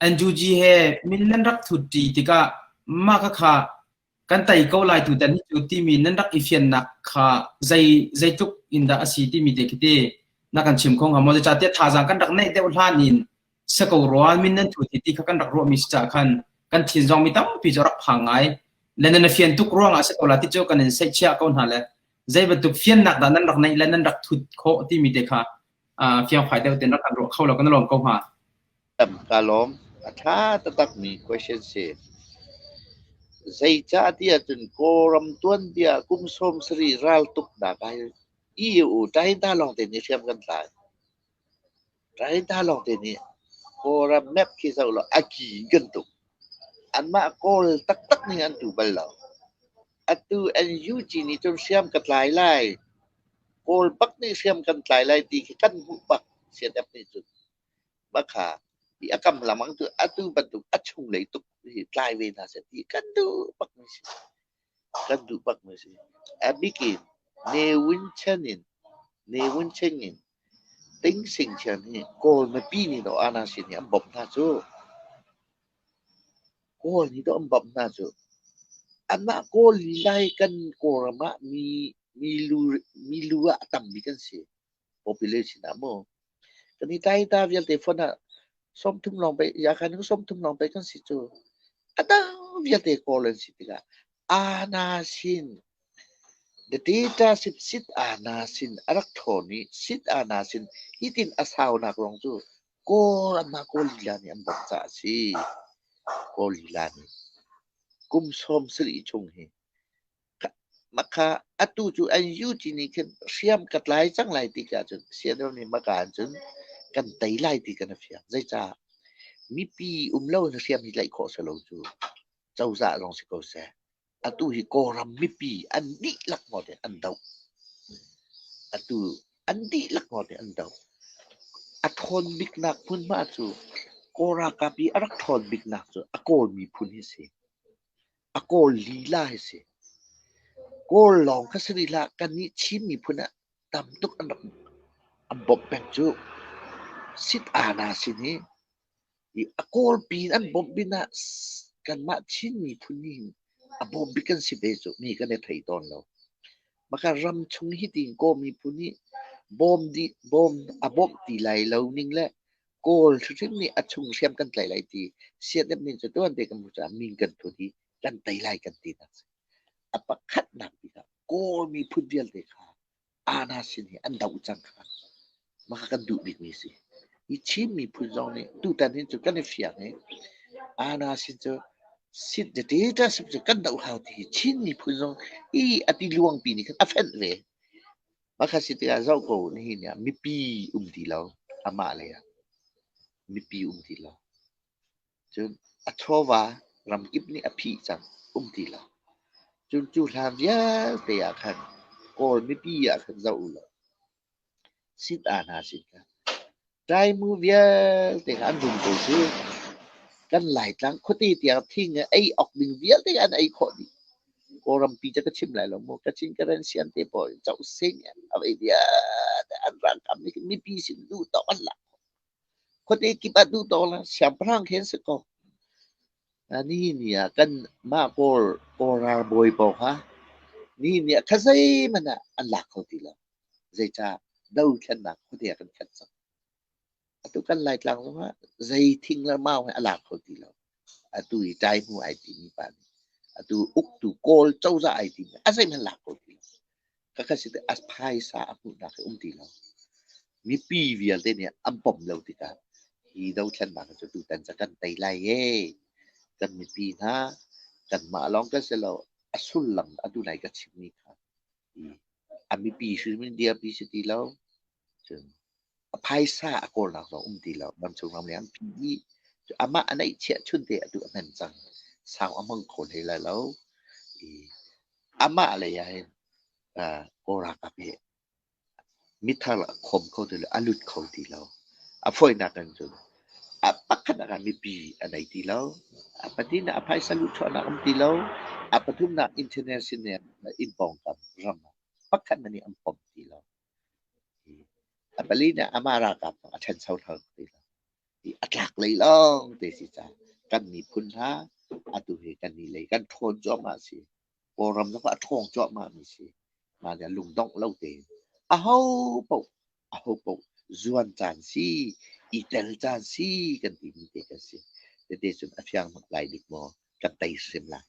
NUG he min nan rak thutṭi tikah mah khakha kan tei ko lai tutan hi cu timi nan rak i fiannak kha zeitluk in dah a si timi te khi ti na kan chim kho hnga maw? Zeicahtiah thazaang kan rak neih deuh hlan in si ko rua min nan thut hi ti kha kan rak ruahmi si caah khan kan thin zong mi tampi cu rak phang ngai. Le nan fian tuk ruangah si ko la ti cu kan in seihchiah ko hna le zei bantuk fiannak dah nan rak neih le nan rak thut khawh timi te kha fiangfai deuh tein rak kan ruah kho lo kan lawm ko hnga. Ka lawm. A ṭha taktakmi question si. Zeicah tiah cun Kawlram tuanbia kum 70 raltuknak ah hin EU China lawngte nih hriam kan tlai. China lawngte nih Kawlram map khi zoh law a ki in kan tuk. Anmah Kawl taktak nih an tu bal lo. Atu NUG nih cun hriam ka tlai lai. Kawl bak nih hriam kan tlai lai ti khi kan hmuh bak CNF nih cun. Bakha i a kam lengmang cu atu bantuk a chunglei tuk hi tlai ve hna seh ti kan duh bak mi si. Kan duh bak mi si. A bik in Ne Win Chen in Ne Win Chen in Ting Sing Chen hi Kawl mipi nih dawh ana sin hi an bawmh hna cu. Kawl nih dawh an bawmh hna cu. Anmah Kawl lila hi kan Kawlram ah mi mi lu mi lu ah a tammi kan si. Population ah mu. Kan i tlai ta vialte phone ah 30 lawng pei yakhan in 30 lawng pei kan si cu. A dang vialte kawl an si tikah ana sin the data sit sit ana sin a rak ṭhawn i sit ana sin hitin a saunak lawng cu kawl anmah kawl lila nih an bawmh caah a si. Kawl lila nih kum 70 chung hi Makha atu cu NUG nih khin hriam ka tlai cang lai ti ahcun CNO nih maka in cun kan tei lai ti kan i fiang. Zeicah mipi um lo in hriam hi tlaih khawh si lo cu cozah zong si ko seh. Atu hi Kawlram mipi an dihlak ngawt in an doh. Atu an dihlak ngawt in an doh. A ṭhawn biknak hmunhma cu Kawl ralkap i a rak ṭhawn biknak cu a Kawl miphun hi a si. A Kawl lila hi si. Kawl lawng kha si rih hlah, kannih Chin miphun ah tam tuk an rak an bawmh peng cu. Sit-aana sin hi i a Kawl pin an bawmh pinah kanmah Chin miphun nih hin a bawm bik kan si ve cu mi kan i thei tawn lo. Maka ram chung hi tiin Kawl miphun nih bawm dih bawm a bawmh ti lai lo ning le Kawl hrimhrim nih a chung hriam kan tlaih lai ti siadep ning cu tuan te kan hmuh caah min kan thut i kan tei lai kan ti nak si. A pakhatnak bik ah Kawl miphun vialte kha Ana sin hi an doh cang kha. Mah kan duh bikmi si. Hi Chin miphun zong nih tutan hin cu kan i fiang i Ana sin cu sit the data cu kan doh hau ti hi Chin miphun zong i a ti luangpi nih khan a fenh ve. Mah si tikah zoh ko nihin ah mipi um ti lo amah lei ah mipi um ti lo. Cun a chawva ramkip nih a phih cang um ti lo. Cun cu hlan vialte ah khan Kawl mipi ah khan zoh u law sit aa hna sin kha Ṭaimu vialte kha an rum ko cu. Kan Laitlang khuate tiang thing ei awk ding vialte an ei khawh dih. Kawlrampi cu ka chim lai lo mu. Kachin Karen Sian te pawl coh sing a vei vialte an ralkap nih mipi sin duh tawk an lak khawh. Khuate kip ah duh tawk la siangpahrang khen si ko. Nihin ni ah kan mah Kawl Kawl ralbawi pawl kha nihin ni ah kha zeihmanh ah an lak kho ti lo. Zeicah dothlennak khuate ah kan khat cang. Atu kan Laitlang zongah zei thing le mau he a lak kho ti lo. Atu i ṭaihmu ai timi pa nih atu uktu Kawl cozah ai timi a zeihmanh lak kho ti lo. Khakha si a phaisa a hmuhnak hi um ti lo. Mipi vialte nih an pom lo tikah hi dothlennak cu tutan cu kan tei lai ee. Kan mipi hna kanmah lawng kan si lo a sullam atu nai ka chimmi kha a mipi hrim in dirpi si ti lo. Cun a phaisa a kawlnak zong um ti lo. Ramchung ramleng an phih dih. Amah a neihchiah chunte atu a hman cang. Sau a hmang kho hlei lai lo. I amah lei ah hin Kawl ralkap hi mithar a khawm kho ti lo, a lut kho ti lo. A fawinak in cun a pakhatnak ah mipi a nei ti lo. A pahnihnak a phaisa luhchuahnak um ti lo. A pathumnak international inn pawngkam ram ah pakhat hmanh nih an pom ti lo. A pali nih amah ralkap zong a ṭhancho thar ti lo. I a tlak lei lawng te si ca kan miphun hna atu hi kan ni lei kan ṭhawn cuahmah si. Kawlram zong a ṭhawng cuahmah mi si. Mah nih lungdongh lo tein aho paoh aho paoh zuan caan si, i tel caan si kan timi te kan si. Tete cun a fiang bak lai dik maw kan tei hrim lai.